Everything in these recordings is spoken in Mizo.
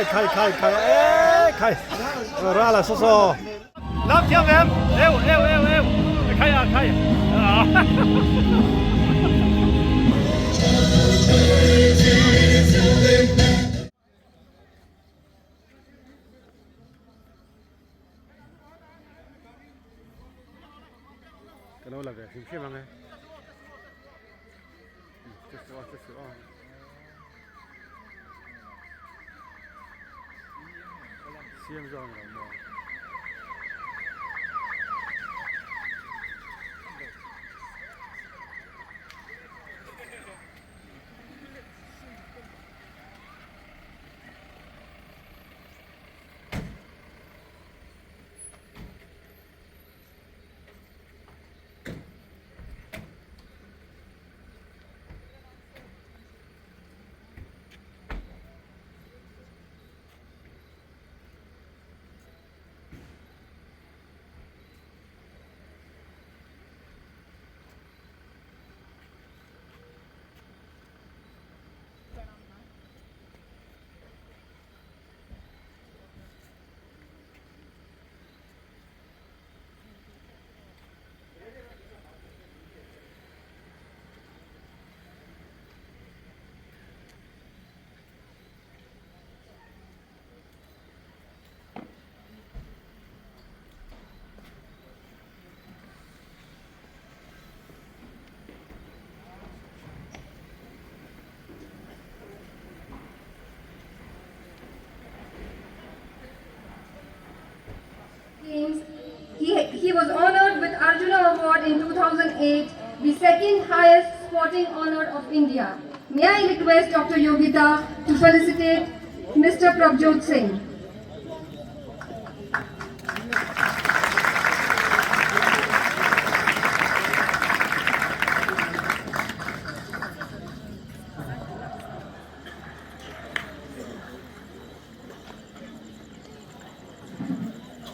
Khai khai khai khai e khai rala saw saw. Lam thiam em eu eu eu eu khai a khai Ka lo la ve hrim hrim ang e. Siam zawk ni lo maw? Games. He, he was honored with Arjuna Award in 2008, the second highest sporting honor of India. May I request Dr. Yogita to felicitate Mr. Prabhjot Singh.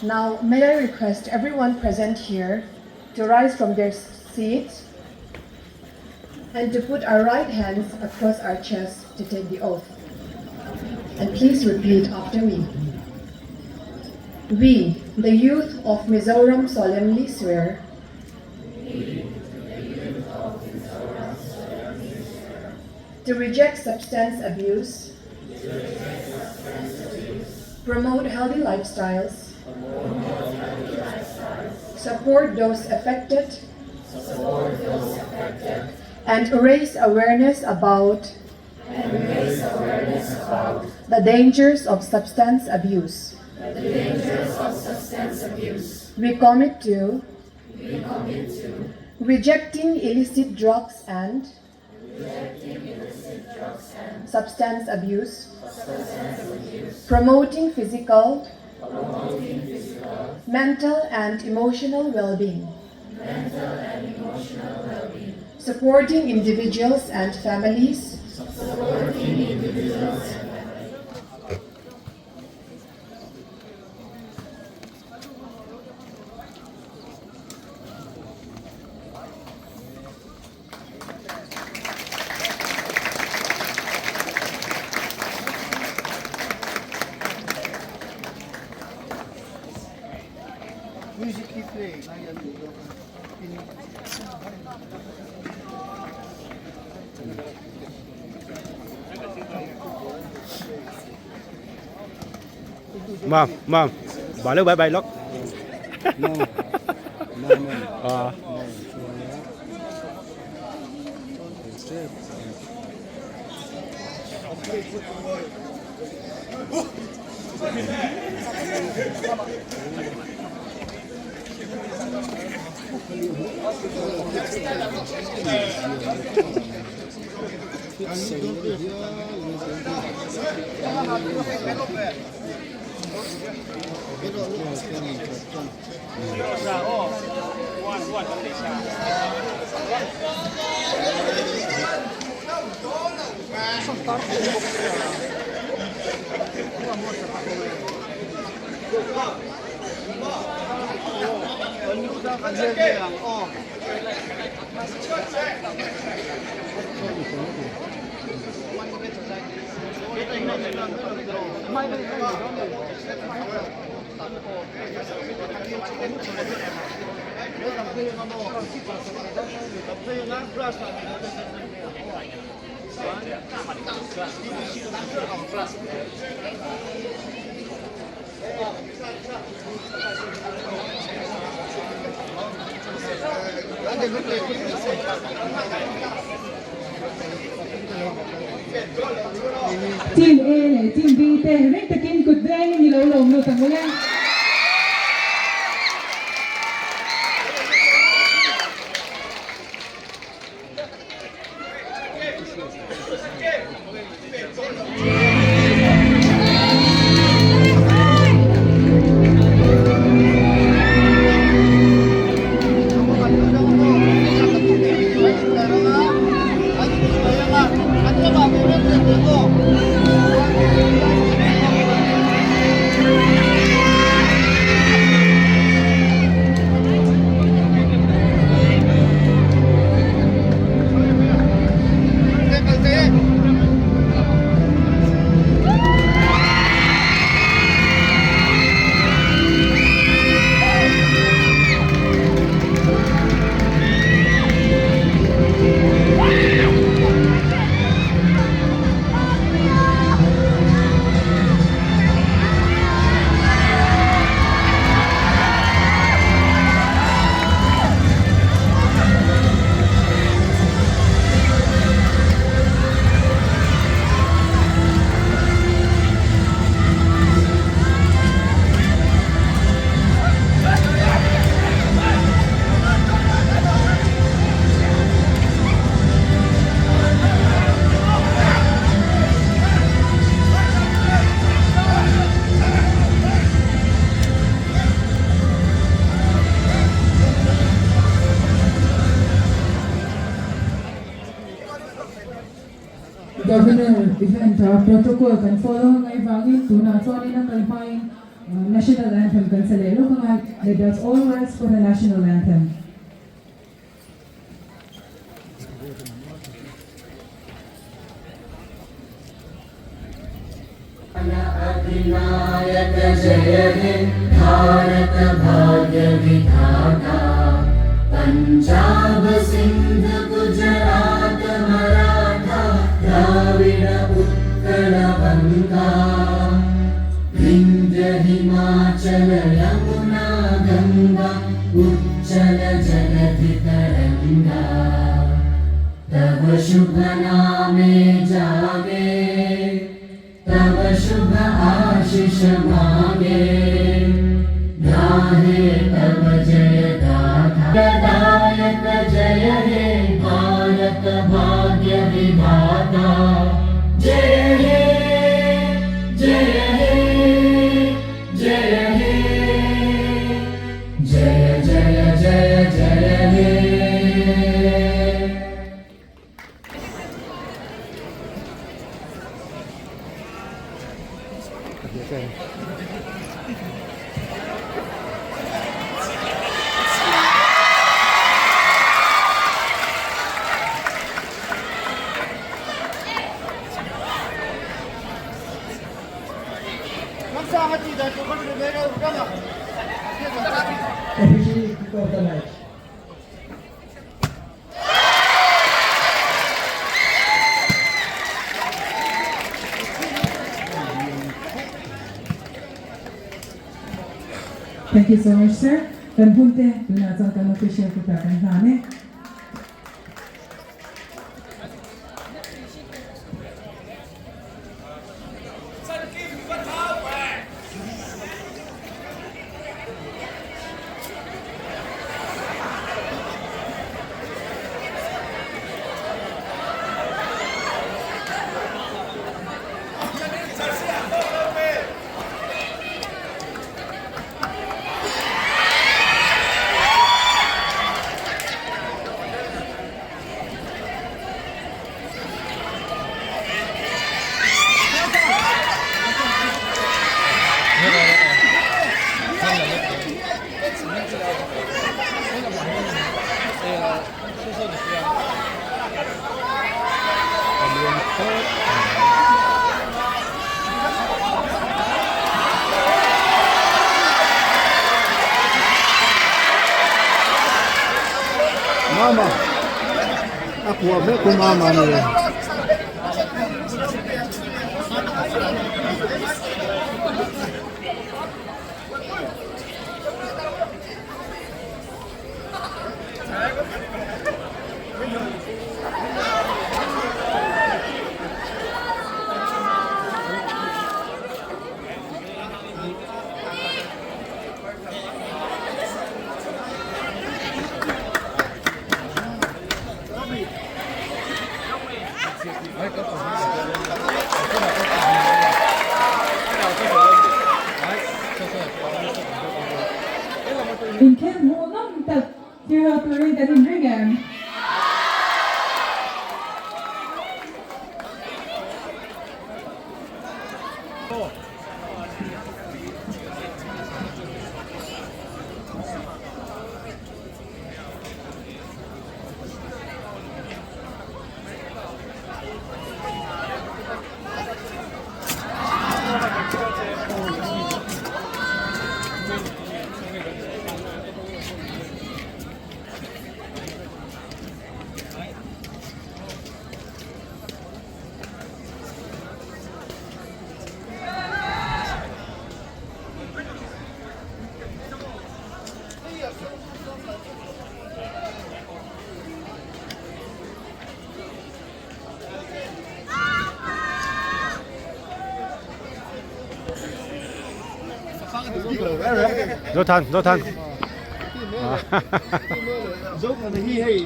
Now, may I request everyone present here to rise from their seats and to put our right hands across our chests to take the oath. And please repeat after me. We, the youth of Mizoram, solemnly swear to reject substance abuse, promote healthy lifestyles, support those affected, and raise awareness about the dangers of substance abuse. We commit to rejecting illicit drugs and substance abuse, promoting physical, mental and emotional well-being, supporting individuals and families, Music hi play ngai an duh zawk a tin. Mam mam bỏ lưu bài bài lóc. No. No no. Ờ. Team A leh Team B te ring takin kut vengin i lo lawm lut ang ule. Governor event a protocol kan follow a ngaih vangin tunah chuanin a kal hmain National Anthem kan sa leh lawk anga let us all rise for the National Anthem. Officially kick off the match. Thank you so much sir. Kan hun te tunah chuan kan official kutah kan hlan e. Mama a kuah mek u mama a ni. Inkhel hmuhnawm tak thil ho turin kan inring em? Zothan Zothan Zothan hi hei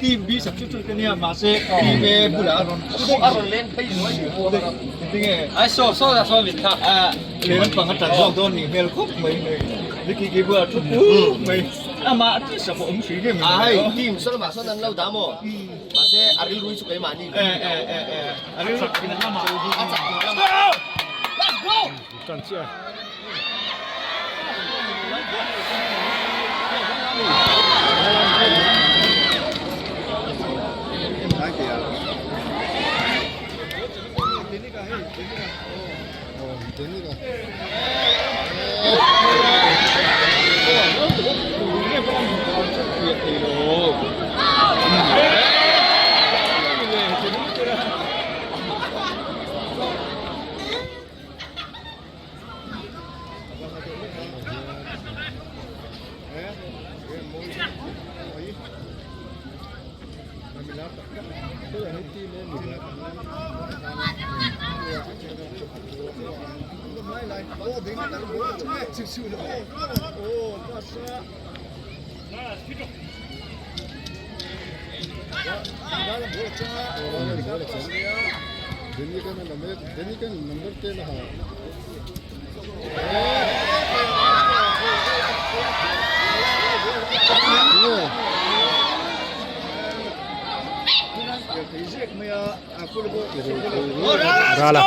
team B substitute ka nia mahse team A bulah a rawn a rawn leng phei zuai tinge ai saw saw da saw min kha lehlam pang a tan zawk dawn nih hmel khawp mai Vicky ki bulah thu puk mai amah chu sa pawh awm hrih em a hei team saw lamah sawn an lo dah maw mahse a rilru chu keimahni e e e e a rilru a chak tur lamah let's go tan chiah Rala.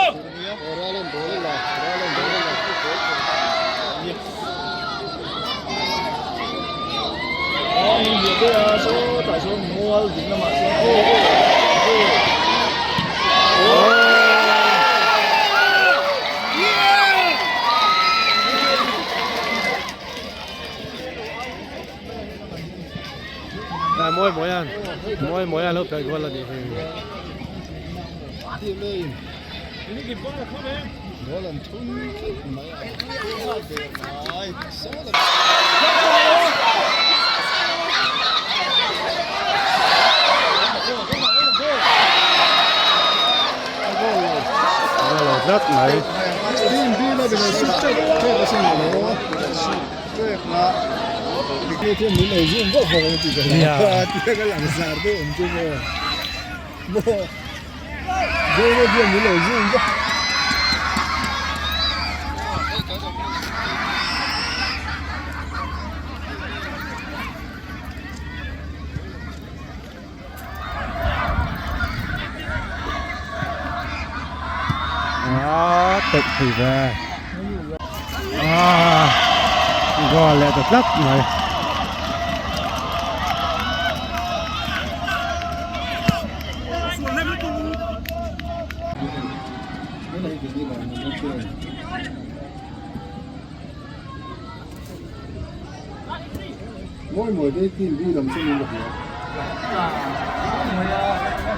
Mawi mawi an mawi mawi an lo pek rual a nih hi. Lo tlat mai. A tawlh thei ve a goal leh ta tlat mai.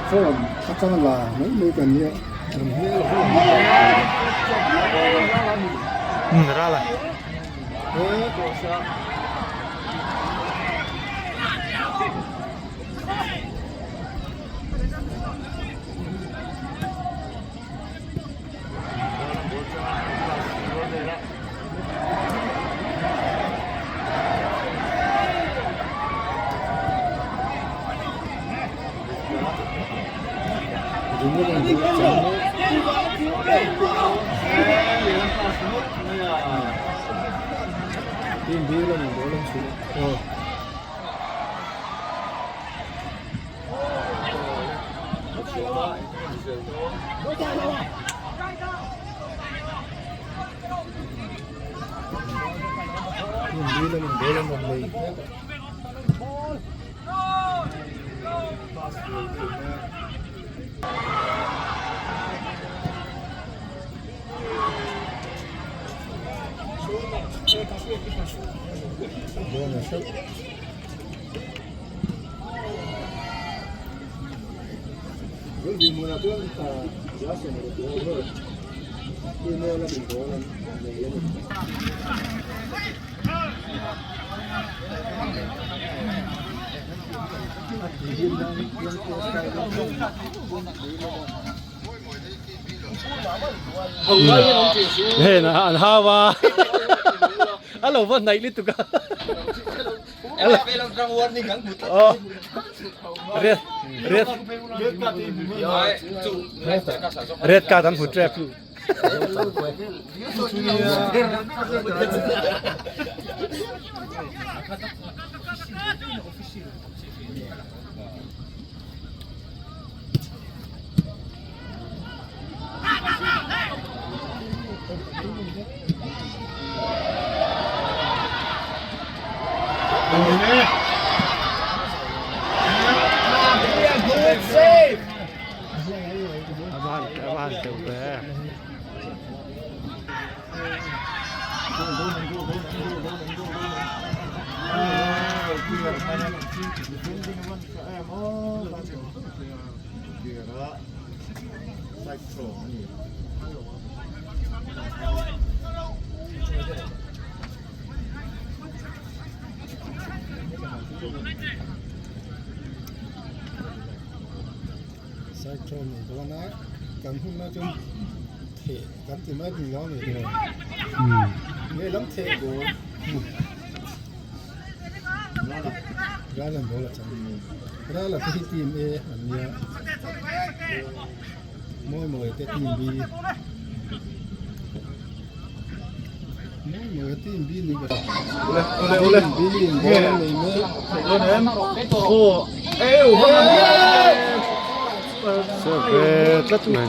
Form atanga la mai mai kan nia an hmel a Umm ral a. Hei an hau a a lo va hnaih lutuk a red card an hmu tep. Cyclone ni dawn a kan hun a chuan theh kan ti mai ni lo ni lehlam theh ball Rala ball a chang Rala te hi team A an nia mawi mawi te team B mawi mawi team B ni ka team B in ball an nei mek Serve tlat mai.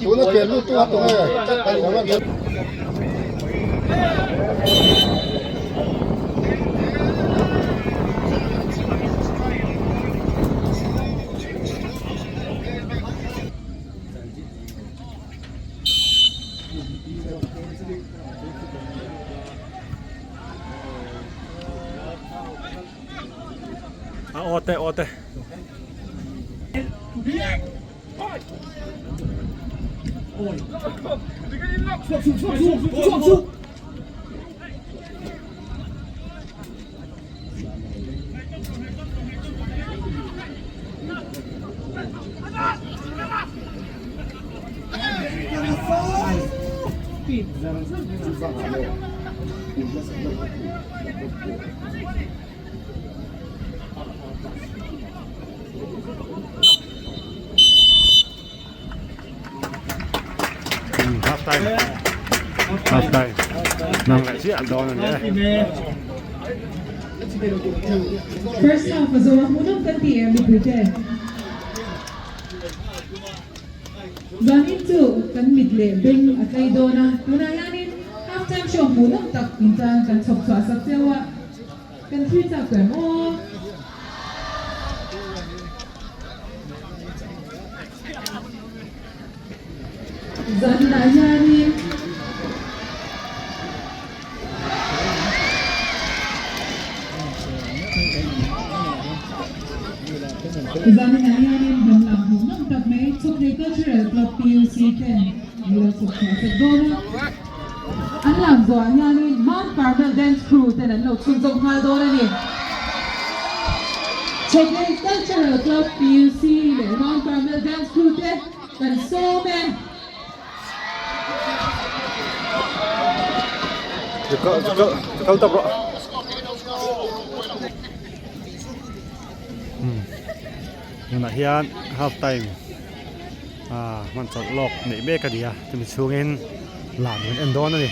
Tuna khian lut tu a tawng e. A aw te aw te. Speed zar zar Half time. Half time. Nang leh chiah dawn a ni e. First half a zo a hmuhnawm kan ti em mipui te. Zanin chu kan mit leh beng a tlai dawn a, tunah hianin half time show hmuhnawm tak intan kan chhawp chhuah sak cheu a, kan thlir chak tawh em aw. Zaninah hianin. Zaninah hianin hnam lam hmuh nawm tak mai Chhawkhlei Cultural Club PUC ten an lo chhawp chhuah sak dawn a. An lam zawhah hianin Mount Carmel Dance Crew ten an lo chhunzawm nghal dawn a ni. Chhawkhlei Cultural Club PUC leh Mount Carmel Dance Crew te kan sawm e. Kal tawp rawh. Tunah hian half time ah hman chawlh lawk neih mek a ni a chumi chhungin lam kan en dawn a ni.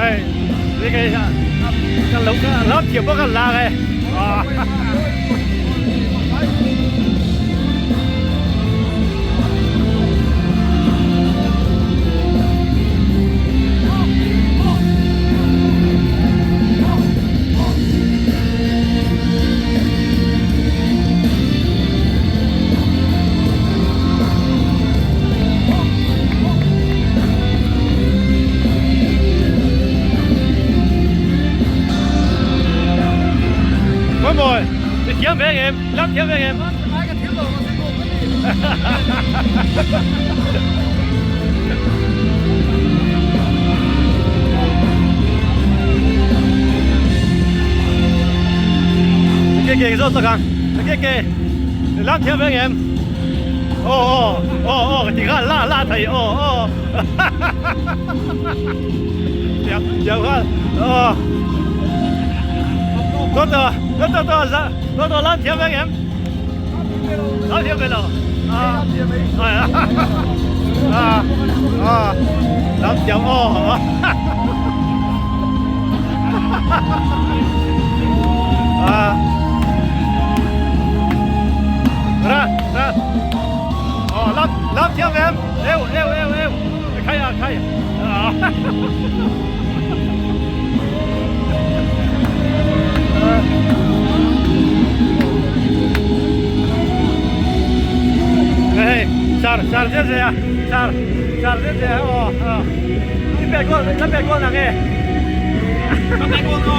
Hei kan lo lam thiam bawk a lak e. Mawi mawi, i thiam ve ngem, lam thiam ve ngem. Ke ke zo tak ang, ke ke, lam thiam ve ngem. Aw aw aw aw ka ti nghal la la thei aw aw thiam thiam nghal aw Toto Toto to Toto lam thiam ve ngem. Lam thiam ve lo a a a lam thiam aw a ra ra aw lam lam thiam em eu eu eu eu khai a khai a Hey, sar sar zet zet a, sar sar zet zet a, aw aw. I pet goal, la pet goal nang e. Ka pet goal no.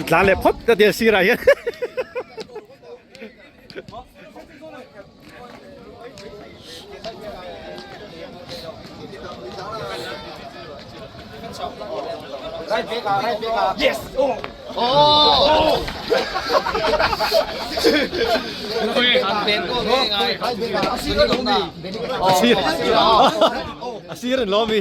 Tlan leh phawt ka tia sirah hian. Yes! Oh! Oh! A sir an lawm i.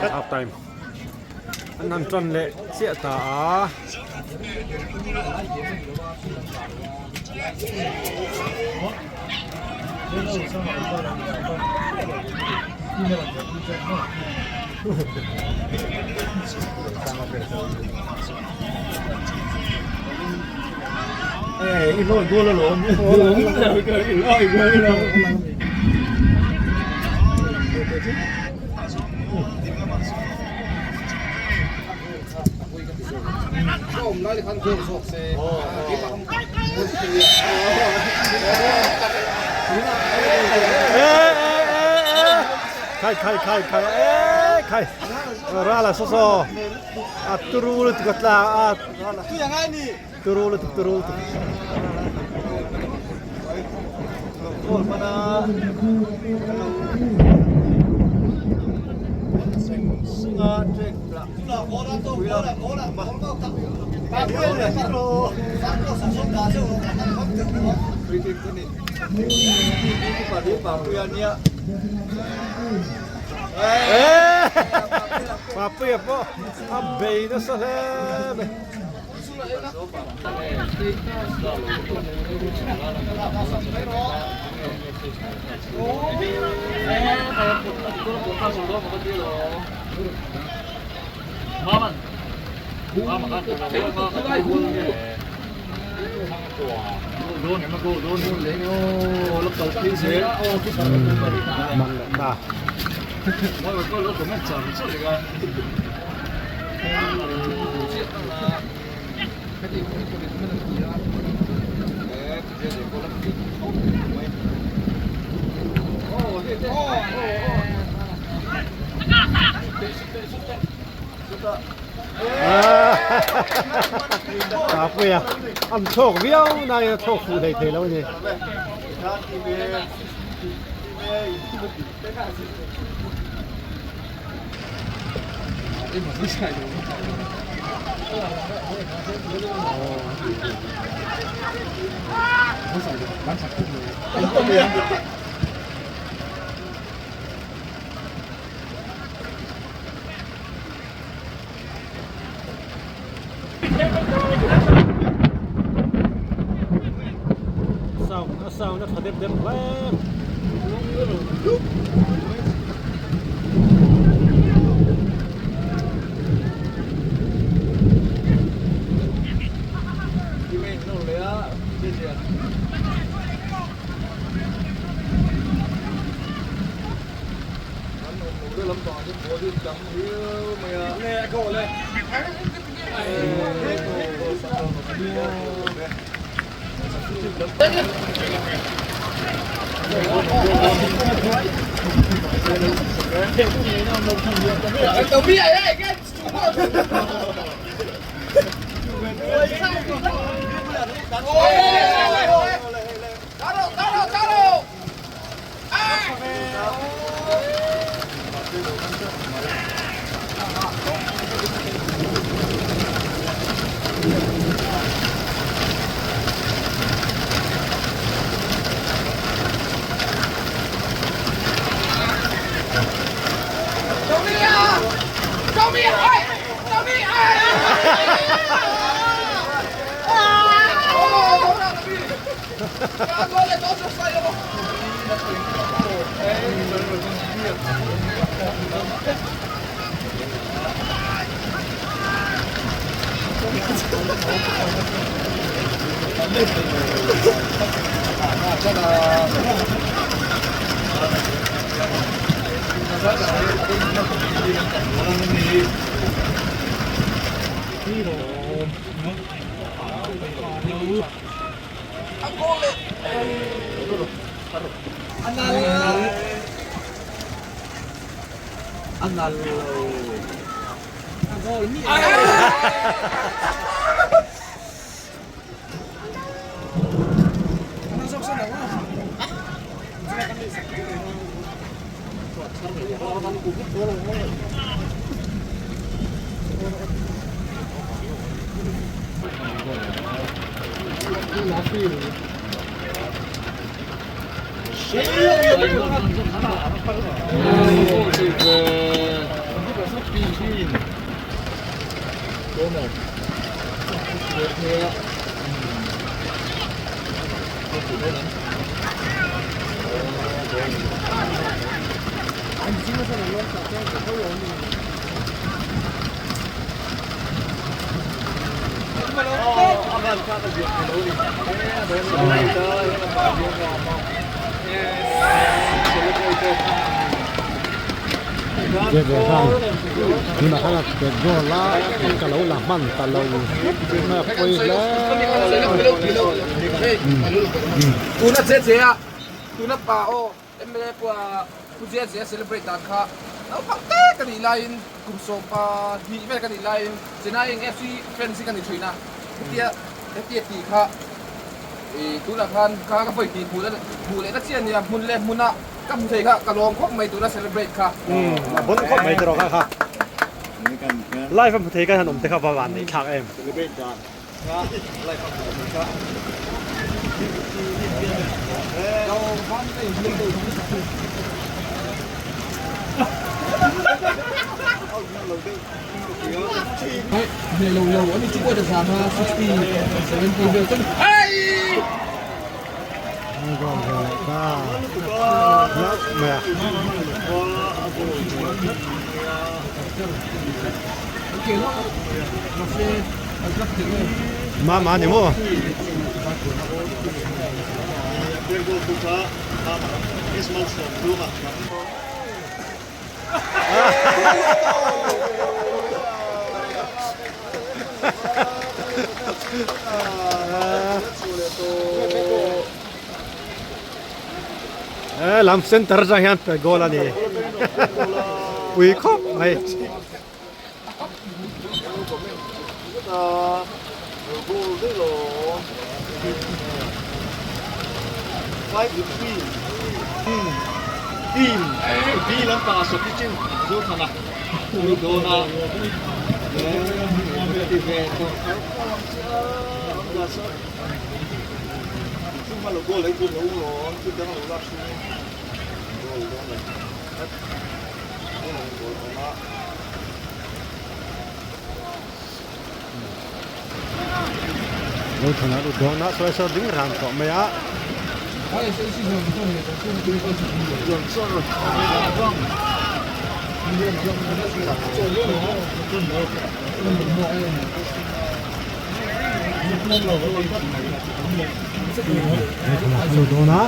Half time an han tan leh chiah ta a. Khai khai khai khai e khai rala so so a turu lutuk a tla a turu lutuk turu lutuk Papuia pawh a bei nasa hle mai. Papuia an chhawk viau nain a chhawk fuh hlei thei lo a ni. Sound a sound a tha dep dep hle. Tunah khan a pet goal a ka lo la hman ta lo a pawi hle Tuna che che a tuna pa aw MLA pawh a pu Zia Zia celebrate dan kha naupang te ka nih laiin kum sawm pa hnih vel ka nih laiin Chennai FC fans hi ka ni thin a hetia hetia tih kha ih tunah khan kha ka vawi tih hmuh hmuh leh na chiah a nia hmun leh hmunah Ka hmu thei kha ka lawm khawp mai tuna celebrate kha. A bon khawp mai tiraw kha kha. Live a hmu thei kan han awm te kha va van neih thlak em. Celebrate dan kha live a hmu thei kha. Lo lo ani chu pawh ta zam a 60 70 vel chuan ai Mama ni maw? Lam center atang hian pe goal a ni pui khawp mai. zet a, lo goal daih lo. 5-3 Team B lampangah substitute Zothana lut dawn a, ti ve tawh kher kher ang che a, an dah sak. Chuma lo goal leh chu lo rawn thil dang a lo lak chhungin goal dawn lo tlat. Goal awm a. Zothana lut dawn a, sawi saw ding ran tawh mai a. Zothana lut dawn a.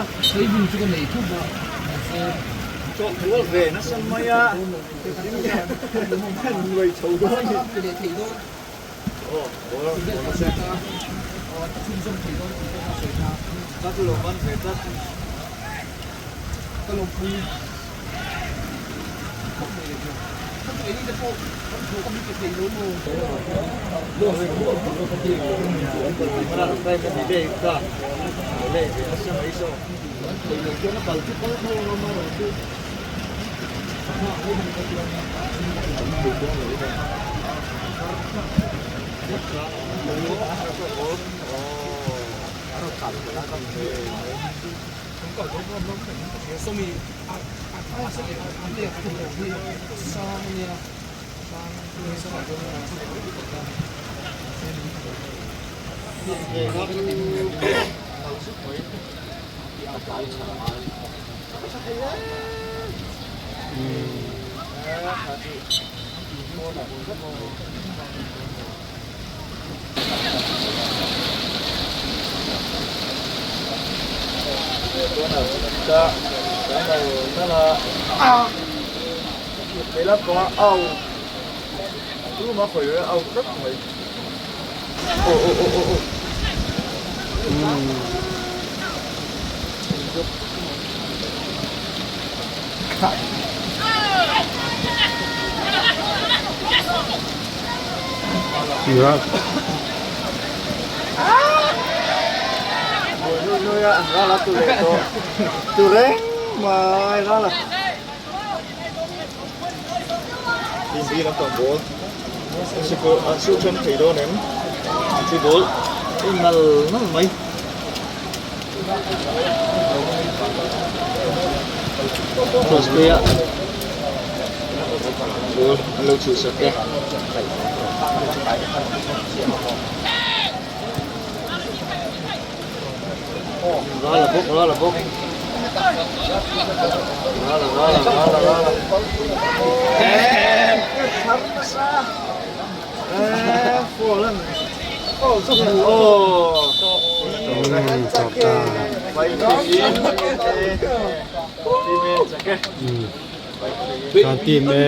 Kan team e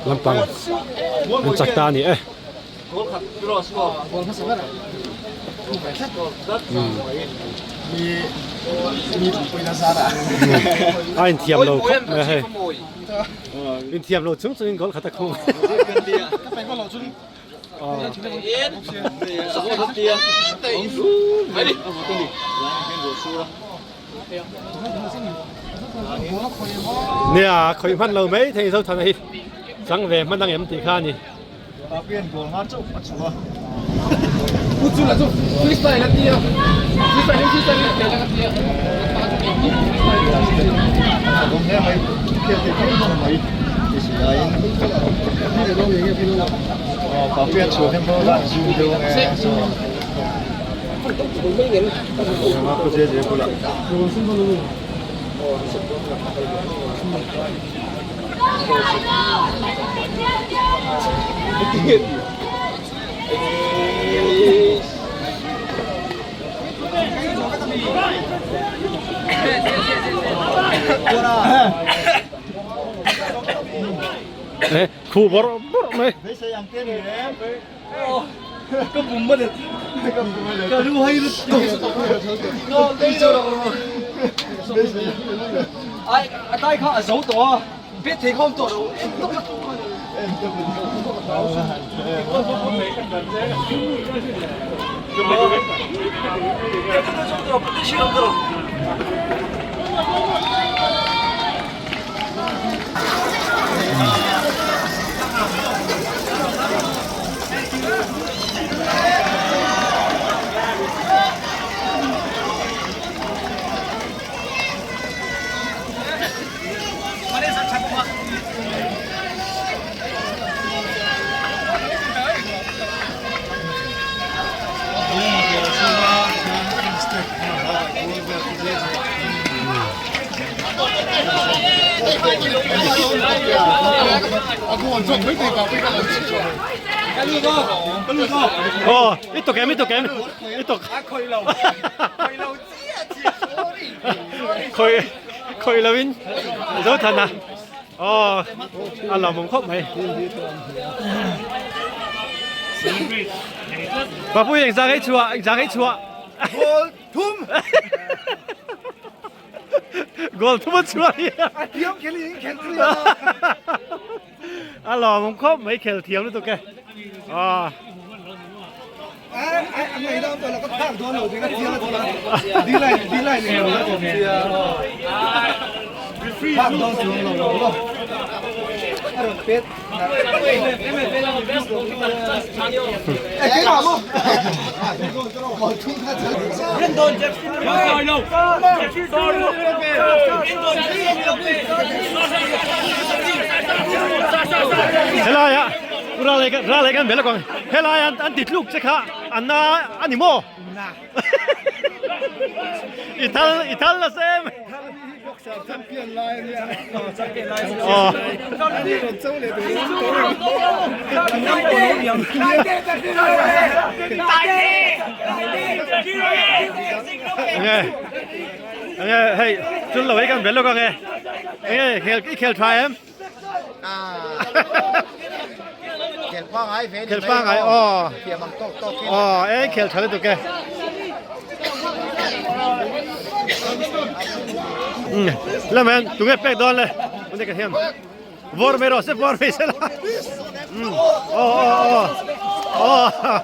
lampang an chak ta a ni e. A inthiam lo khawp mai a hei. Inthiam lo chung chungin goal khat a khung. Nia khawih hman lo mai thei Zothana hi chang ve hman ang em tih kha a ni. Khu bawrh bawrh mai. Aw i tuk em i tuk em i tuk khawih khawih lo in zo than a aw a lawmawm khawp mai Papu engzah ngei chhuah engzah ngei chhuah Goal thum Goal thum a chhuah hi a thiam khel in khel thui a A lawmawm khawp mai khel thiam lutuk e aw Helai ah ral leh kan bel ang helai an ti tluk che kha a na a ni maw i thal i thal nasa em Enge enge hei chul lo hi kan bel lawk ang e enge khel i khel tha em Khel pangai ve khel pangai aw thiam ang tawk tawk in aw e khel tha lutuk e lam hian tunge pek dawn le tunge ka hian vawr mai rawh se vawr mai se la aw aw aw aw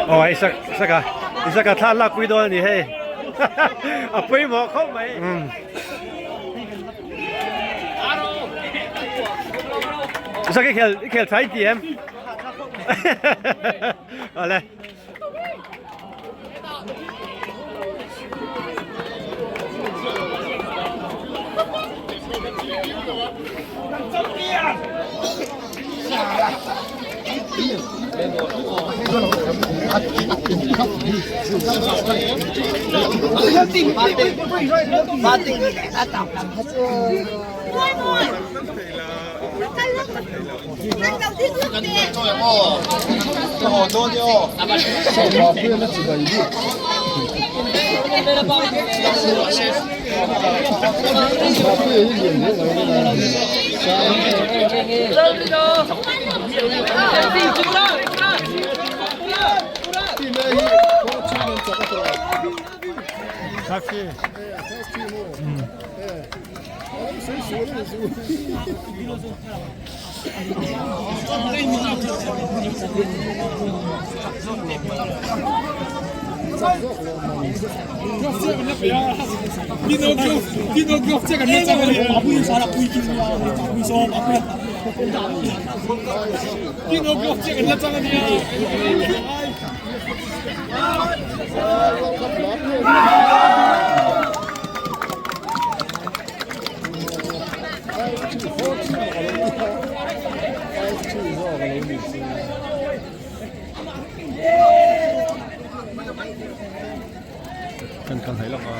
Aw Isaac Isaac a Isaac a thla lak pui dawn a ni hei a pawimawh khawp mai. Isaac i khel i khel tha i ti em? Awle. Chak zawk lo man. Kan kal hnai lawk a.